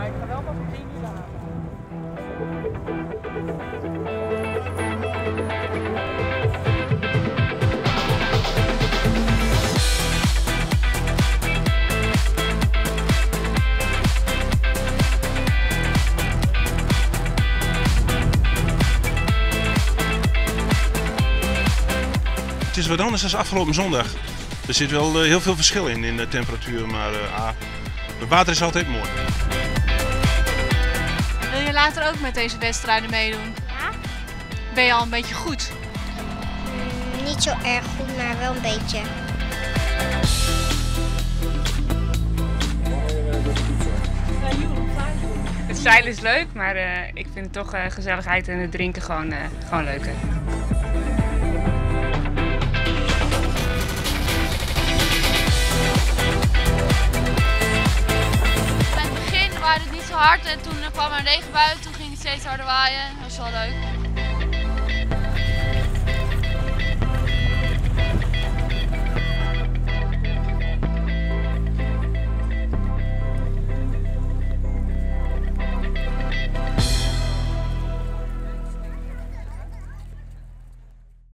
Maar ik ga wel pas om 1 uur de haven. Het is wat anders dan afgelopen zondag. Er zit wel heel veel verschil in de temperatuur, maar het water is altijd mooi. Wil je later ook met deze wedstrijden meedoen? Ja. Ben je al een beetje goed? Niet zo erg goed, maar wel een beetje. Het zeilen is leuk, maar ik vind toch gezelligheid en het drinken gewoon leuker. In het begin waaide het niet zo hard en toen kwam er een regenbui, toen ging het steeds harder waaien. Dat was wel leuk.